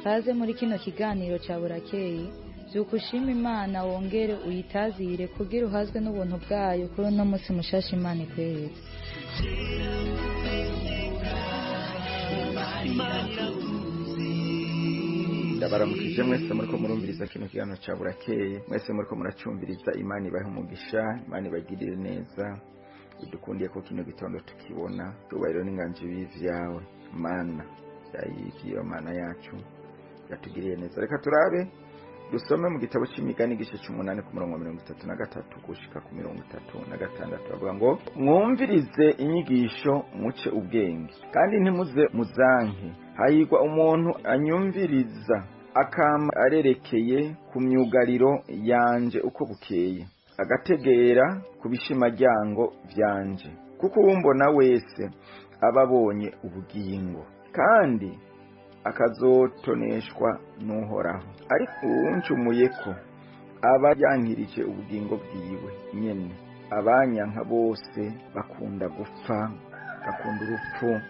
Kaze muri kino kiganiro cya Burakeye. Byuka ushima Imana, wongere uyitazire kugira uhazwe n'ubuntu bwayo kuri uno munsi mushasha Imana ikweretse. Ndabaramukije mwese muriko murumviriza kino kiganiro cya Burakeye, mwese muriko muracumviriza. Imana ibahe umugisha, Imana ibagirire neza, idukundiye ko kino gitondo tukibona. Cyubahiro n'inganji b'ivyawe Mana, yayigiye Mana yacu yatugiriye neza. Reka turabe dusome mu gitabo cy'Imigani igice c'umunani ku murongo wa 33 gushika ku 36. Bavuga ngo: mwumvirize inyigisho muce ubwenge, kandi ntimuze muzanke. Hahirwa umuntu anyumviriza, akama arerekeye ku myugariro yanje uko bukeye, agategera ku bishimajyango vyanje, kuko uwumbona wese aba abonye ubugingo, kandi akazotoneshwa n'Uhoraho. Ariko uwuncumuyeko aba yankirije ubugingo bwiwe nyene. Abanyanka bose bakunda gupfa, bakunda urupfu.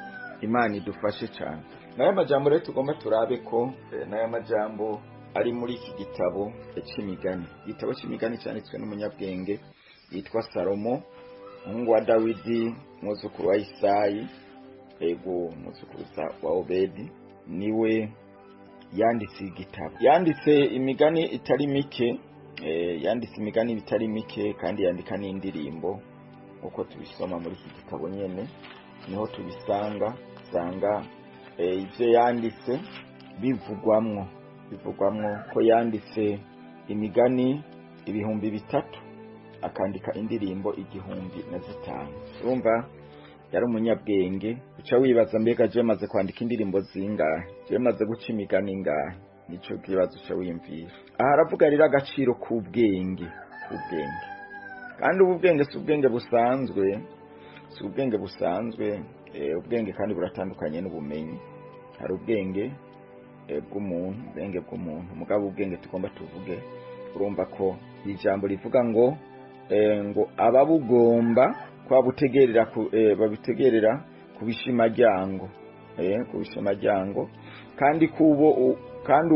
Imana idufashe cyane. N'aya majambo rero tugomba turabe ko n'aya majambo ari muri iki gitabo c'Imigani. Igitabo c'Imigani cyanditswe n'umunyabwenge yitwa Salomo, umuhungu wa Dawidi, umwuzukuru wa Isayi, ego umwuzukuruza wa Obedi. Niwe yanditse igitabo, yanditse imigani itari mike, yanditse imigani itari mike, kandi yandika n'indirimbo uko tubisoma muri iki gitabo nyene, niho tubisanga. Sanga ivyo yanditse bivugwamwo ko yanditse imigani 3000, akandika indirimbo 1005. Urumva yari umunyabwenge. Uca wibaza, mbega je maze kwandika indirimbo zingahe? Je maze guca imigani ingahe? Nico kibazo uca wiyumvira. Aha aravuga rero agaciro k'ubwenge, ubwenge. Kandi ubu bwenge si ubwenge busanzwe, si ubwenge busanzwe. Ubwenge kandi buratandukanye n'ubumenyi. Hari ubwenge bw'umuntu, ubwenge bw'umuntu, mugabo ubwenge tugomba tuvuge, urumva ko ijambo rivuga ngo ngo ababugomba kwabutegerera babitegerera ku bishimajyango, ku bishimajyango, kandi kubo kandi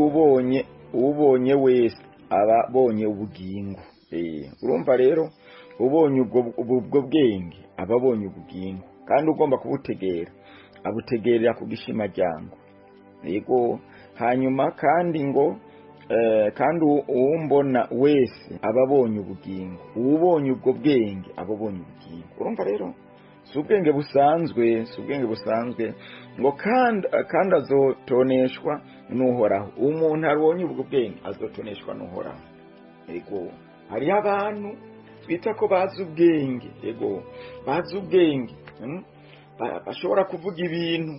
ubonye wese ababonye ubugingo. Urumva rero ubonye ubwo bwenge ababonye ubugingo, kandi ugomba kubutegera abutegerera ku gishimajyango. Yego. Hanyuma kandi ngo kandi uwumbona wese ababonye ubugingo, uwubonye ubwo bwenge ababonye ubugingo. Urumva rero si ubwenge busanzwe, si ubwenge busanzwe. Ngo kandi azotoneshwa n'Uhoraho. Umuntu abonye ubwo bwenge azotoneshwa n'Uhoraho. Yego. Hariho abantu twita ko bazi ubwenge, yego bazi ubwenge, bashobora kuvuga ibintu,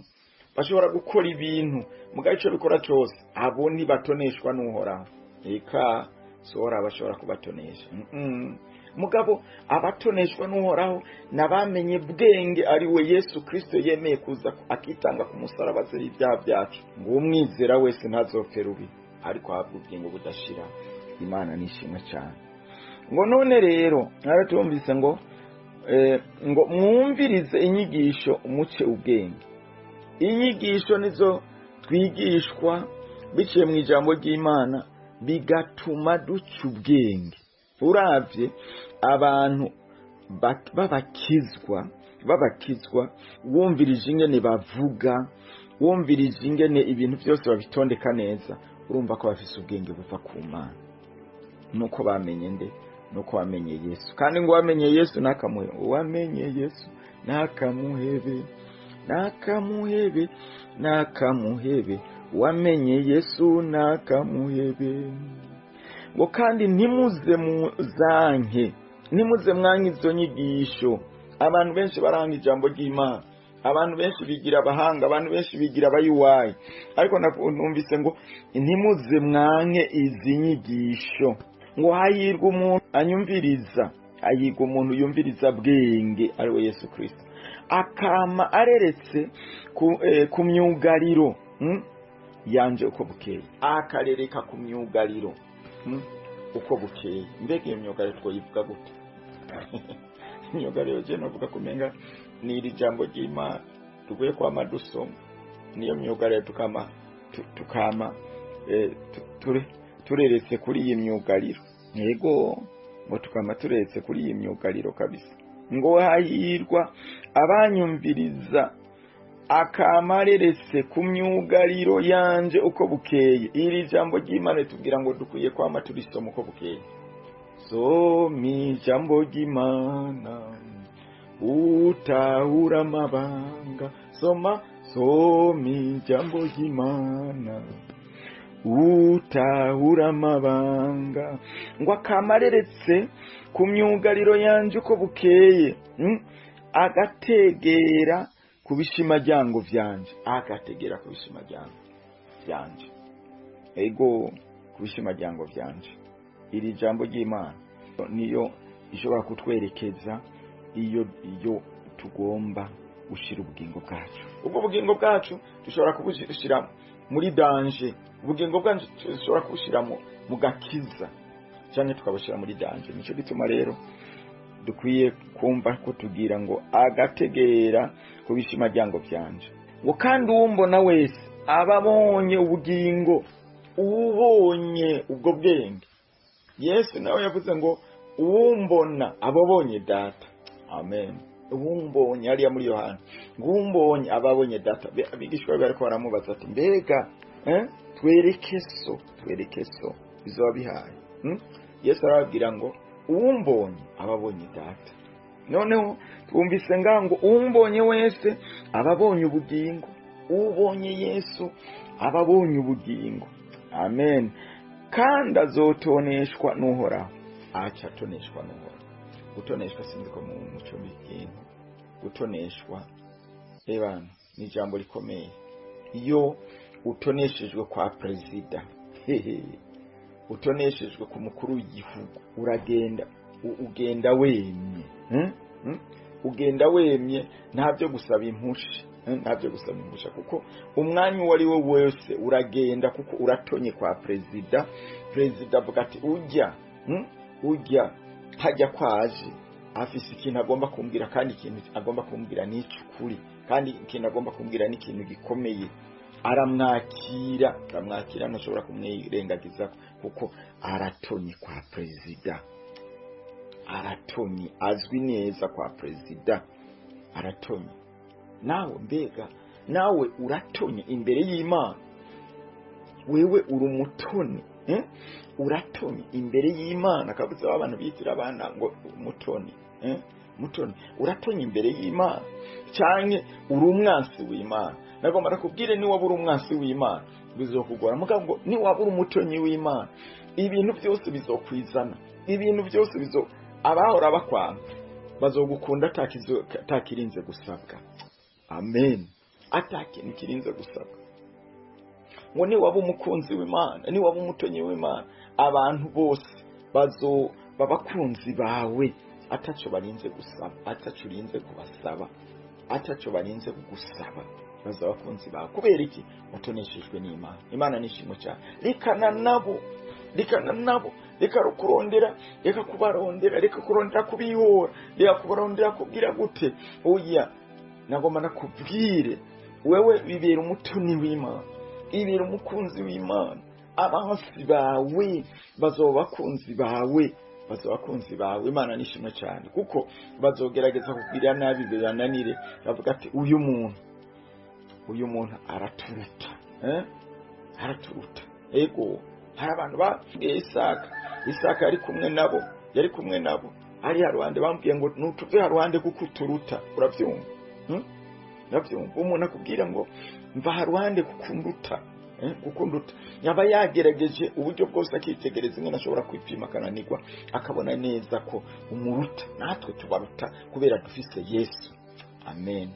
bashobora gukora ibintu, mugabo ico bikora cyose abo ntibatoneshwa n'Uhoraho. Eka sora bashobora kubatonesha. Mugabo abatoneshwa n'Uhoraho nabamenye bwenge ari we Yesu Kristo yemeye kuza akitanga ku musaraba azira ibyaha byacu, ngo umwizera wese ntazopfe rubi, ariko ahabwe ubugingo budashira. Imana nishimwe cyane. Ngo none rero naratumvise ngo ngo mwumvirize inyigisho muce ubwenge. Inyigisho nizo twigishwa biciye mu ijambo ry'Imana, bigatuma duca ubwenge. Uravye abantu babakizwa, wumvirije ingene bavuga, wumvirije ingene ibintu byose babitondeka neza, urumva ko bafise ubwenge buva ku Mana. Nuko bamenye nde? Nuko wamenye Yesu. Kandi ngo wamenye Yesu nakamuhebe, wamenye Yesu nakamuhebe, nakamuhebe, nakamuhebe, wamenye Yesu nakamuhebe. Ngo kandi ntimuze muzanke, ntimuze mwanke izo nyigisho. Abantu benshi baranga ijambo ry'Imana, abantu benshi bigira abahanga, abantu benshi bigira abayuwayi, ariko numvise ngo ntimuze mwanke izi nyigisho. Ngo hahirwa umuntu anyumviriza, hahirwa umuntu yumviriza bwenge ari we Yesu Kristo, akama areretse ku myugariro yanje uko bukeye, akarereka ku myugariro uko bukeye. Mbega iyo myugariro twoyivuga gute? Imyugariro je novuga kumenga ni iri jambo ry'Imana tuguye kwama dusoma, niyo myugariro tukama tureretse kuri iyi myugariro. Yego, ngo tukama tureretse kuri iyi myugariro kabisa. Ngo hahirwa abanyumviriza akamareretse ku myugariro yanje uko bukeye. Iri jambo ry'Imana tubwira ngo dukwiye kwama turisoma uko bukeye. Soma ijambo ry'Imana utahura amabanga, soma soma ijambo ry'Imana utahura amabanga. Ngo akamareretse ku myugariro yanje uko bukeye, agategera ku bishimajyango vyanje, agategera ku bishimajyango vyanje. Ego, ku bishimajyango vyanje. Iri jambo ry'Imana niyo ishobora kutwerekeza iyo tugomba gushira ubugingo bwacu. Ubwo bugingo bwacu dushobora kubushira muri danger, ubugingo bwacu dushobora kubushira mu gakiza cyane tukabushira muri danger. Nico gituma rero dukwiye kumva ko tugira ngo agategera ku bishimajyango byanje. Ngo kandi uwumbona wese ababonye ubugingo, ubonye ubwo bwenge. Yesu nawe yavuze ngo uwumbona ababonye data. Amen. Uwumbonye hariya muri Yohana, ngo uwumbonye ababonye data. Abigishwa be bariko baramubaza ati mbega twereke so, twereke so bizoba bihaye. Yesu arababwira ngo uwumbonye ababonye data. Noneho twumvise ngango uwumbonye wese ababonye ubugingo, ubonye Yesu ababonye ubugingo. Amen. Kandi azotoneshwa n'Uhoraho. Aca atoneshwa n'Uhoraho. Gutoneshwa sinzi ko mu muco w'ikintu. Gutoneshwa ebana ni jambo rikomeye. Iyo utoneshejwe kwa prezida, utoneshejwe ku mukuru w'igihugu, uragenda ugenda wemye, ugenda wemye, ntabyo gusaba impusha, ntabyo gusaba impusha, kuko umwanya uwo ari we wese uragenda, kuko uratonye kwa prezida. Prezida avuga ati ujya ujya hajya kwaje afise ikintu agomba kumbwira, kandi ikintu agomba kumbwira ni ukuri, kandi ikintu agomba kumbwira ni ikintu gikomeye. Aramwakira, aramwakira, ntashobora kumwirengagiza kuko aratonye kwa prezida, aratonye, azwi neza kwa prezida, aratonye. Nawe mbega nawe uratonye imbere y'Imana, wewe uri umutoni, uratonye imbere y'Imana. Kabuze abantu bitira abana ngo umutoni, mutoni, uratonye imbere y'Imana canke uri umwansi w'Imana. Nagomba nakubwire ni wabura umwansi w'Imana bizokugora, mugabo ngo ni wabura umutonyi w'Imana ibintu byose bizokwizana, ibintu byose bizo abahora bakwanga bazogukunda atakirinze gusabwa. Amen. Atakintu kirinze gusabwa. Ngo ni waba umukunzi w'Imana, ni waba umutonyi w'Imana, abantu bose bazo babakunzi bawe ataco barinze gusaba, ataco urinze kubasaba, ataco barinze kugusaba, baza bakunzi bawe. Kubera iki? Utoneshejwe n'Imana. Imana nishimwe cyane. Rekana nabo, rekana nabo, reka kurondera, reka kubarondera, reka kurondera kubihora, reka kubarondera kubwira gute. Oya, nagomba nakubwire wewe bibera umutoni w'Imana, ibera umukunzi w'Imana. Abansi bawe bazoba bakunzi bawe, bazoba bakunzi bawe. Imana nishimwe cyane, kuko bazogerageza kugirira nabi birananire, bavuga ati uyu muntu araturuta, araturuta. Ego, hari abantu babwiye Isaka yari kumwe nabo, yari kumwe nabo ari haruhande, bambwiye ngo nutuve haruhande kuko uturuta. Uravyumva? Uravyumva? Umuntu akubwira ngo mva haruhande kukunduta, kukunduta, yaba yagerageje uburyo bwose akitegereza ingene ashobora kwipima akananirwa, akabona neza ko umuruta. Natwe tubaruta kubera dufise Yesu. Amen.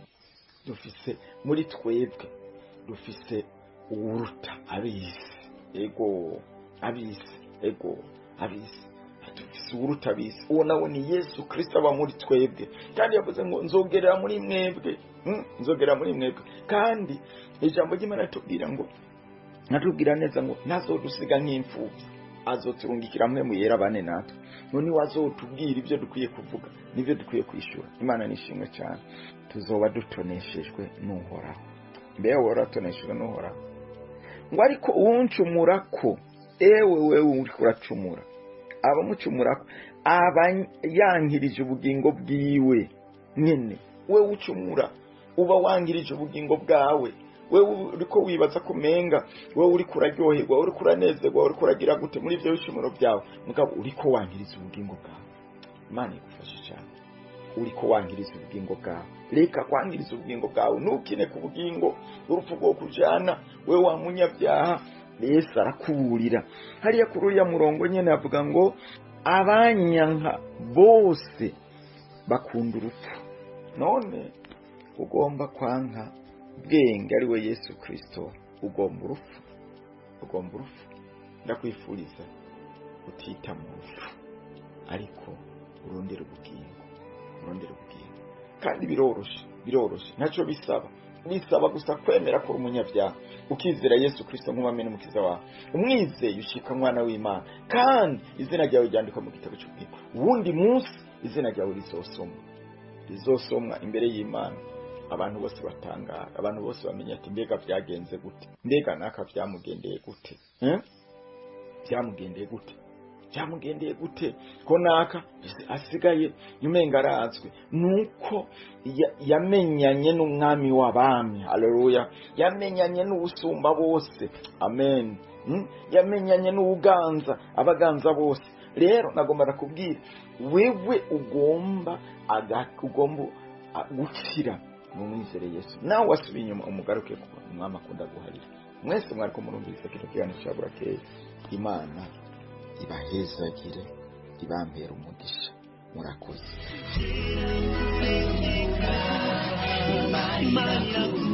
Dufise muri twebwe, dufise uwuruta abisi. Ego, abisi, ego, abisi. Dufise uwuruta abisi, uwo nawe ni Yesu Kristo aba muri twebwe. Kandi yavuze ngo nzogerera muri mwebwe, nzogerera muri mwebwe. Kandi ijambo ry'Imana ritubwira ngo, natubwira neza ngo ntazodusiga nk'imfuvyi, azoturungikira mwe muyera bane natwe. None wazotubwira ibyo dukwiye kuvuga nibyo dukwiye kwishura. Imana nishimwe cyane. Tuzoba dutoneshejwe n'Uhoraho. Mbe wowe uratoneshejwe n'Uhoraho? Ngo ariko uwuncumura ko, ewe wewe uriko uracumura, abamucumura aba yankirije ubugingo bwiwe nyene. Wewe ucumura uba wangirije ubugingo bwawe. Wewe uriko wibaza kumenga wewe uriko uraryoherwa, uriko uranezerwa, uriko uragira gute muri ivyo bicumuro byawe, mugabo uriko wangiriza ubugingo bwawe. Imana igufashe cyane. Uriko wangiriza ubugingo bwawe, reka kwangiriza ubugingo bwawe, ntukine ku bugingo, urupfu rwo kujana wewe wa munyabyaha. Yesu arakuburira hariya kuri uriya murongo nyene, avuga ngo abanyanka bose bakunda urupfu. None ugomba kwanka bwenge ari we Yesu Kristo, ugomba urupfu, ugomba urupfu. Ndakwifuriza utita mu rupfu, ariko urondera ubugingo, urondera ubugingo. Kandi biroroshe, biroroshe, ntacyo bisaba. Bisaba gusa kwemera ko uri umunyabyaha, ukizera Yesu Kristo nk'umwami n'umukiza wawe. Umwizeye ushika mwana w'Imana, kandi izina ryawe ryandikwa mu gitabo cy'ubugingo. Uwundi munsi izina ryawe rizosomwa, rizosomwa imbere y'Imana. Abantu bose batangara, abantu bose bamenya ati mbega byagenze gute, mbega naka byamugendeye gute, byamugendeye gute, byamugendeye gute ko naka asigaye umenga arazwe. Nuko yamenyanye n'umwami w'abami, haleluya, yamenyanye n'usumba bose, amen, yamenyanye n'uganza abaganza bose. Rero nagomba nakubwira wewe ugomba gukira mumwizere Yesu, nawe wasubiye inyuma umugaruke kuko umwami akunda guharira. Mwese mwariko murumvise kino kiganiro cya Burakeye. Imana ibahezagire, ibambere umugisha. Murakoze. Imana.